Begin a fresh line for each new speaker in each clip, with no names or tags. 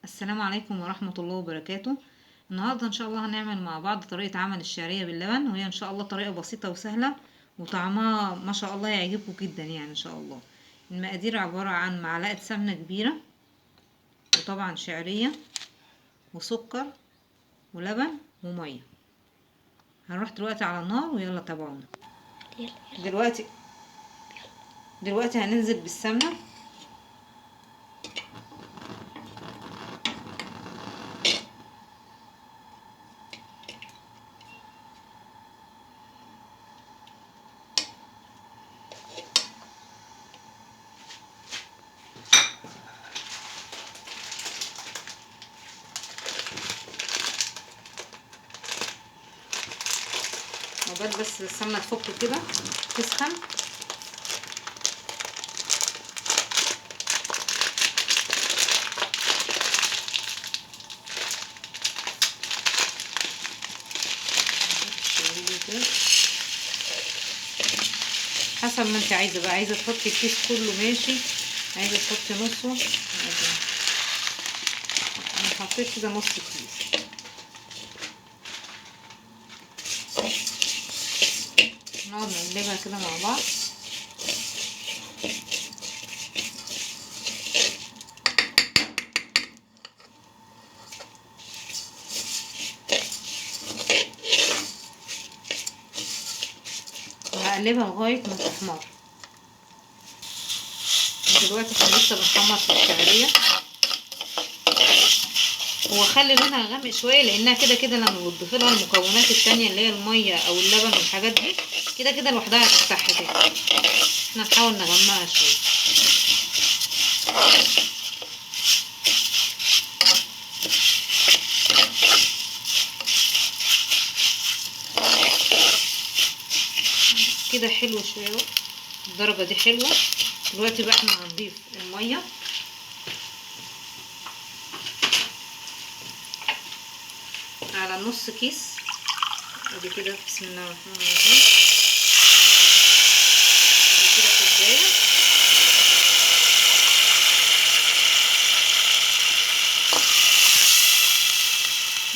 السلام عليكم ورحمة الله وبركاته. النهاردة ان شاء الله هنعمل مع بعض طريقة عمل الشعرية باللبن، وهي ان شاء الله طريقة بسيطة وسهلة وطعمها ما شاء الله يعجبكم جدا. ان شاء الله المقادير عبارة عن معلقة سمنة كبيرة، وطبعا شعرية وسكر ولبن ومية. هنروح دلوقتي على النار ويلا تابعونا.
يلا يلا.
دلوقتي هننزل بالسمنة. عقبال بس السمنة تفك كده تسخن. حسب ما انت عايزة بقى، عايزة تحطي الكيس كله ماشي، عايزة تحطي نصه. انا حطيت كده نص الكيس. نقعد نقلبها كده مع بعض. وهقلبها لغاية ما تحمر. دلوقتي احنا لسه بنحمر في الشعرية. هو خلي لونها غامق شوية لانها كده كده لما بتضيفي لها المكونات التانية اللي هي المية او اللبن والحاجات دي كده كده لوحدها هتفتحها تاني. احنا نحاول نغمقها شوية. كده حلو شوية اهو، الدرجة دي حلوة. دلوقتي بقى احنا هنضيف المية. على نص كيس ادي كده. بسم الله الرحمن الرحيم. ادي كده كوباية.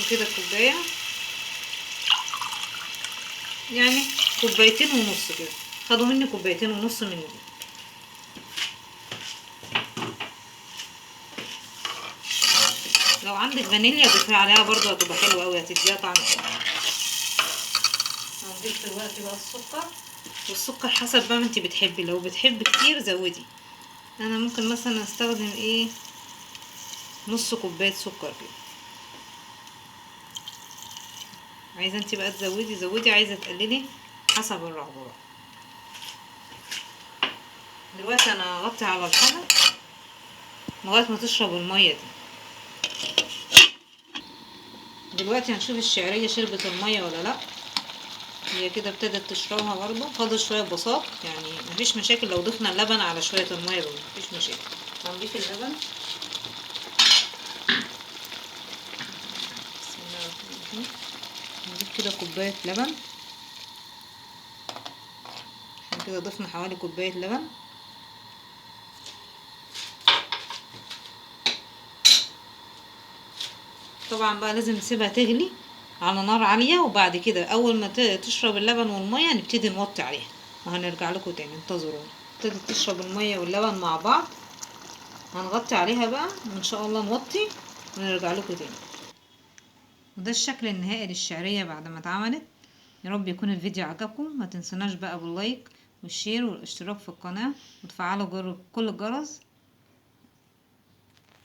وكده كوباية، يعني كوبايتين ونص كده. خدوا مني كوبايتين ونص من دي. لو عندك فانيليا ضيفيها عليها برضو هتبقى حلوة قوي، هتديها طعم حلو. هنضيف دلوقتي بقى السكر، والسكر حسب بقى ما انتي بتحبي، لو بتحبي كتير زودي. انا ممكن مثلا استخدم نص كوباية سكر كده. عايزه انتي بقى تزودي زودي، عايزه تقللي حسب الرغبة بقى. دلوقتي انا هغطي على الحلة لغاية ما تشرب المية دي. دلوقتي هنشوف الشعرية شربت المية ولا لا. هي كده ابتدت تشربها برضو، فاضل شوية بساط، يعني مفيش مشاكل لو ضفنا اللبن على شوية المية دول مفيش مشاكل. هنضيف اللبن. بسم الله الرحمن الرحيم. نضيف كده كوباية لبن. احنا كده ضفنا حوالي كوباية لبن. طبعا بقى لازم نسيبها تغلي على نار عالية، وبعد كده اول ما تشرب اللبن والمية نبتدي نوطي عليها، وهنرجع لكم تاني. انتظرونا. ابتدت تشرب المية واللبن مع بعض، هنغطي عليها بقى وان شاء الله نوطي ونرجع لكم تاني. وده الشكل النهائي للشعرية بعد ما اتعملت. يا رب يكون الفيديو عجبكم. ما تنسوناش بقى بال like وال share والاشتراك في القناة، وتفعلوا كل الجرس.